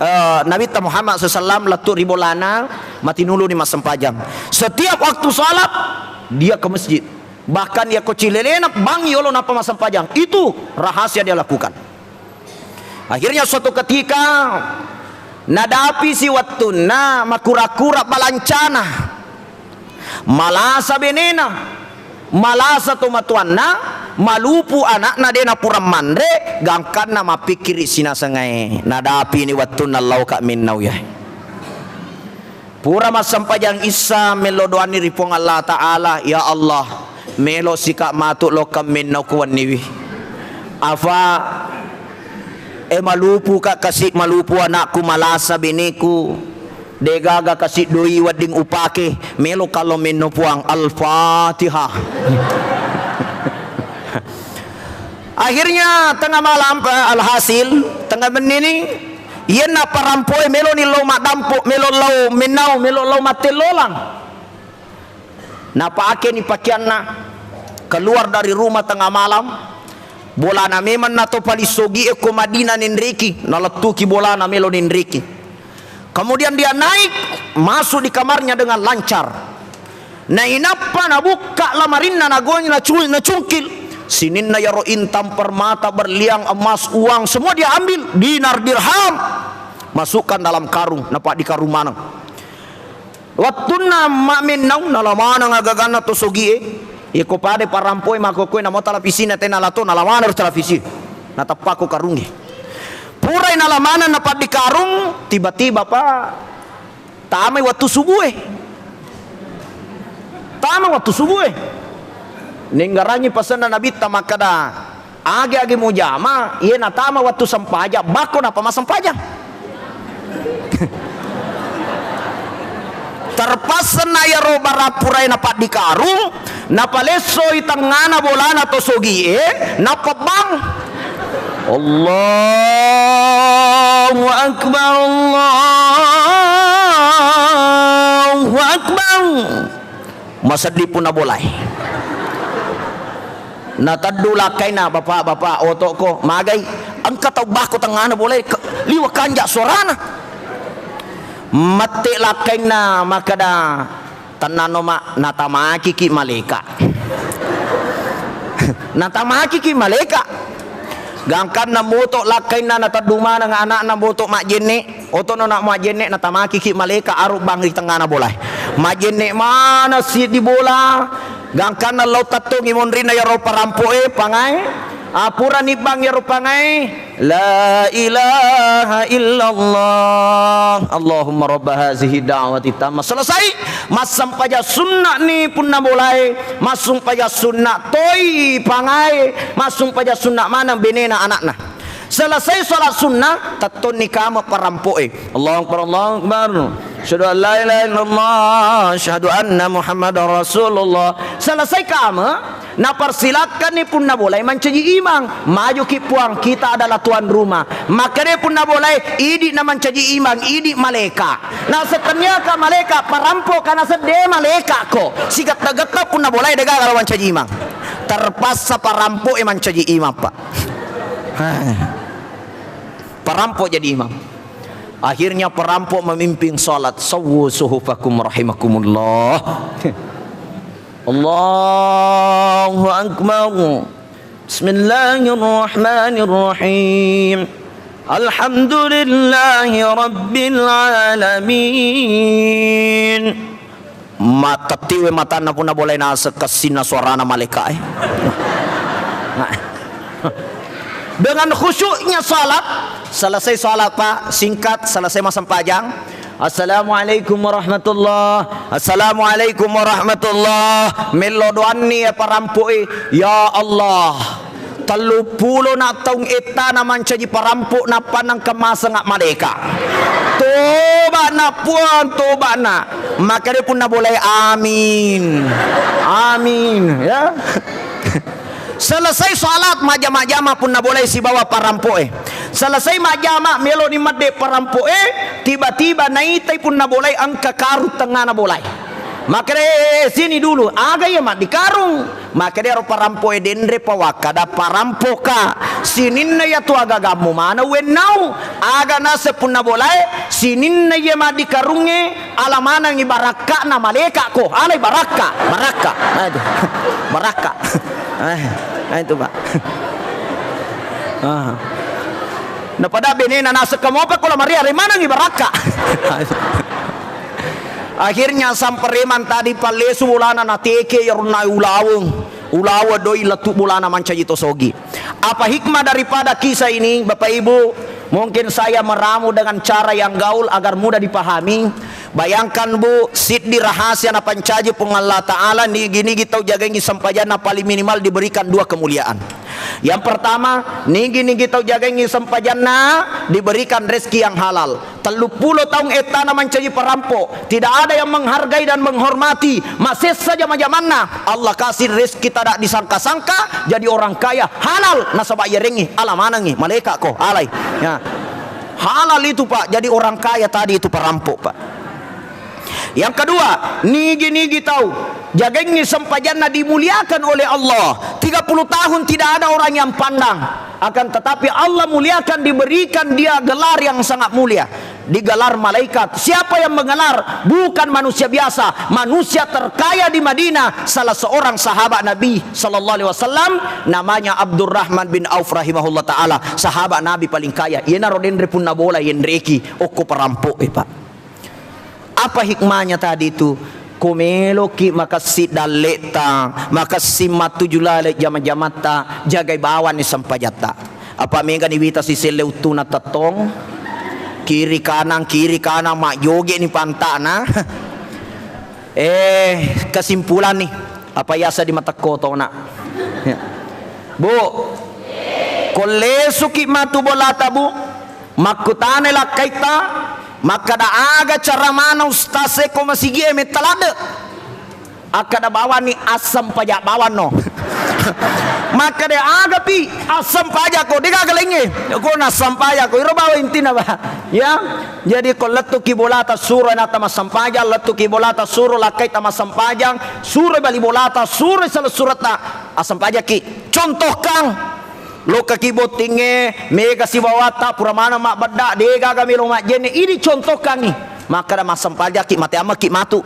eh, Nabitta Muhammad sallallahu alaihi wasallam lettu ri bolana, matinuluni massempajang. Setiap waktu salat, dia ke masjid. Bahkan yakko cilelena bang yolo nappa massempajang. Itu rahasia dia lakukan. Akhirnya suatu ketika, nadapisi wettunna makura-kura balancana. Malasa benena, malasa tomatoanna, malupu anakna de napurang manre, gangkanna mappikkiri sinasengae. Nadapini wettunna lauka mennau yae. Pura massempajang Isya, melo doanni ri Puang Allah Ta'ala, "Ya Allah, melo sika matu lokka mennau ku wenniwi. Afa, e malupu ka kasi malupu anakku, malasa beneku. Degaga kasi doi wedding upake, melo kalo menno Puang." Al-Fatihah. Akhirnya tengah malam, eh, alhasil, tengah benni ni, iyanna parampoe meloni lao maddampo, melo lao mennau, melo lao mattellolang. Napakeni pakeanna, keluar dari rumah tengah malam, bolana memang nato paling sogie ko Madinah nenreki, nalettuki bolana melo nenreki. Kemudian dia naik, masuk di kamarnya dengan lancar. Nainappa nabukka lamarinna, nagoni, nacu-, nacungkil. Sininna yaro intan permata, berlian, emas, uang, semua dia ambil, dinar, dirham. Masukkan dalam karung, napaddikarung maneng. Wettunna mamennau, nala maneng agaganna to sogie. Yeko pada parampoe makkokkoe namo televisina tena lato, nala maneng ro televisi. Nateppako karungnge. Purai nala maneng napaddikarung, tiba-tiba, Pak, tamai wettu subue. Tama wettu subue. Nenggarangi pasenna Nabitta makkada, age-age mujama, iye natama wettu sempajang, bakko nappa massempajang. Terpaksa na iyaro barappurai napaddikarung, napalessoi tengngana bolana to sogie, nappa bang. Allahu Akbar, Allahu Akbar. Maseddi punna bolae. Nateddu lakkaina, "Bapak, Bapak, otokko, magai, engka tau bakko tengngana bolae, ke-, liwa kanja suarana." Mette lakkainna makkada, "Tennano, Mak, natamakiki maleka." Natamakiki maleka. Gangkanna moto lakkainna, nateddu maneng anakna moto majjenne. Otono nak majjenne, natamakiki maleka, aru bang ri tengngana bolae. Majjenne mana siddi bola. Gangkanna lao tettongi monrinna iyaro parampoe, pangae. Apurani bang iyaro pangae. La ilaha illallah. Allahumma rabba hazihi da'wati tammah. Selesai. Massempajang sunna'ni punna bolae, massempajang sunna toi pangae, massempajang sunna maneng benena anakna. Selesai sholat sunnah, tettonni kama parampoe. Allahu Akbar, Allahu Akbar. Asyhadu an la ilaha illallah, asyhadu anna Muhammadar Rasulullah. Selesai kama, napersilakkanni punna bolae mancaji imang. Majuki puang, kita adalah tuan rumah. Makkeda punna bolae, idi na mancaji imang, idi maleka. Nasettenniaka maleka, parampoka nasedde malekako. Sigetta-getta punna bolae degaga mancaji imang. Terpaksa parampoe mancaji imang, Pak. Hai. Perampok jadi imam. Akhirnya perampok memimpin salat. Sawwu suhufakum rahimakumullah. Allahu Akbar. Bismillahirrahmanirrahim. Alhamdulillahi Rabbil Alamin. Matettiwe matanna punna bolai naseng kessinna suarana malaika'e. Dengan khusyuknya salat, selesai salat, Pak, singkat, selesai massempajang. Assalamualaikum warahmatullah. Assalamualaikum warahmatullah. Mello doanni ya parampo'e. Ya Allah, telluppulo na taung ettana mancaji parampo, nappa nengka maseng malaika. Toba'na Puang, toba'na. Makanya punna bolai amin. Amin, ya. Selesai salat, majjama-jama punna bolai sibawa parampo'e. Selesai majjama, meloni madde parampo'e, tiba-tiba naitai punna bolai engka karung tengngana bolai. Makere, "Eh, eh, eh, sini dulu." Aga iya maddi karung? Makere ro parampo'e, "Denre pa wakkada parampoka. Sininna iya tu agagammu mana wennau. Aga nase punna bolai, sininna iya maddi karungnge, ala manengi barakka'na malaika ko. Alai barakka, barakka." Nah, itu. Barakka. Eh, nah, itu, Pak. Ah. Napada benena naseng kamopa ko la maria, re manengi barakka. Akhirnya sang preman tadi pallesu bolana nateke yarunna ulaweng. Ulaweng doi lettu bolana mancaji tosogi. Apa hikmah daripada kisah ini, Bapak Ibu? Mungkin saya meramu dengan cara yang gaul agar mudah dipahami. Bayangkan, Bu, siddi rahasia napancaji Puang Allah Ta'ala, nigi-nigi tau jagengi sempajanna paling minimal diberikan dua kemuliaan. Yang pertama, nigi-nigi tau jagengi sempajanna diberikan rezeki yang halal. Telluppulo taung ettana mancaji parampo, tidak ada yang menghargai dan menghormati, masessa jama-jamanna. Allah kasih rezeki tidak disangka-sangka, jadi orang kaya, halal, nasaba yerengi, ala manengi, malaika ko, alai. Ya. Halal itu, Pak, jadi orang kaya tadi itu perampok, Pak. Yang kedua, nigi-nigi tau jagengi sempajanna dimuliakan oleh Allah. Tiga puluh tahun tidak ada orang yang pandang. Akan tetapi Allah muliakan, diberikan dia gelar yang sangat mulia. Digelar malaikat. Siapa yang mengelar? Bukan manusia biasa. Manusia terkaya di Madinah, salah seorang sahabat Nabi sallallahu alaihi wasallam, namanya Abdurrahman bin Auf rahimahullah ta'ala. Sahabat Nabi paling kaya. Iyanaro denre punna bola yenreki okko perampok e, Pak. Apa hikmahnya tadi itu? Ko meloki makessing dalle'ta, makessing mattuju laleng jama-jamatta, jagai bawanni sempajatta. Apa megani wita siselle uttuna tettong, kiri kanang, kiri kanang, majjoge'ni panta'na. Eh, kesimpulanni, apa yasa di matekko tona. Ya. Bu, ko lesuki matu bolata, Bu, makkutanai lakkaitta, makkada, "Aga cara mana ustaz e ko masigie metta ladde?" Akkada bawanni, "Assempaja bawanno." Makkada, "Aga pi assempaja ko, degaga laingnge?" Ko nassempaja ko, iro bawang intinna, Pak. Ya. Jadi ko lettuki bolata suro anakta massempajang, lettuki bolata suro lakkaitta massempajang, suro bali bolata, suro salessuretta, assempajaki. Contohkan, lokkaki bottingnge, mega sibawatta, pura maneng mabbedda, degaga melo majjenne, idi contohkangi. Makkada massempajakki, mate ammaki matu.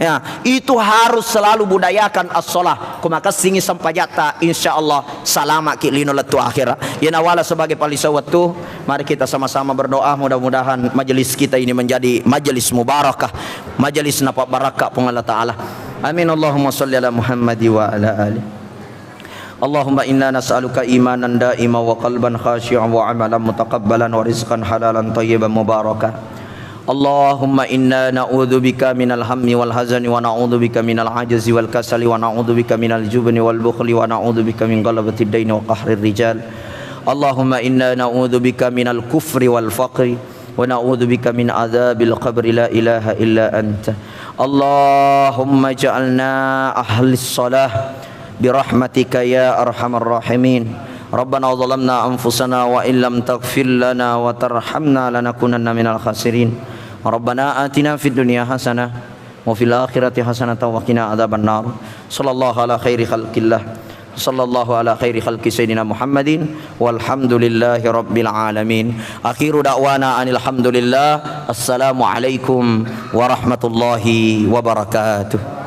Ya, itu harus selalu budayakan as-shalah. Ko makessingi sempajatta, insya Allah salamaki lino lettu akhira. Iyana wala sebagai palisau wettu, mari kita sama-sama berdoa, mudah-mudahan majelis kita ini menjadi majelis mubarakah, majelis napabbarakka Puang Allah Ta'ala. Amin. Allahumma salli ala Muhammad wa ala ali. اللهم إنا نسألك إيمانا دائما وقلبا خاشعا وعملا متقبلا ورزقا حلالا طيبا مباركا. اللهم إنا نعوذ بك من الهم والحزن ونعوذ بك من العجز والكسل ونعوذ بك من الجبن والبخل ونعوذ بك من غلبة الدين وقهر الرجال. اللهم إنا نعوذ بك من الكفر والفقر ونعوذ بك من عذاب القبر لا إله إلا أنت. اللهم اجعلنا أهل الصلاة برحمتك يا أرحم الراحمين. ربنا ظلمنا أنفسنا وإن لم تغفر لنا وترحمنا لنكونن من الخاسرين. ربنا آتنا في الدنيا حسنة وفي الآخرة حسنة وقنا عذاب النار. صلى الله على خير خلق الله. Sallallahu ala khairi khalqi sayyidina Muhammadin walhamdulillahi rabbil alamin. Akhiru da'wana anil hamdulillah. Assalamualaikum warahmatullahi wabarakatuh.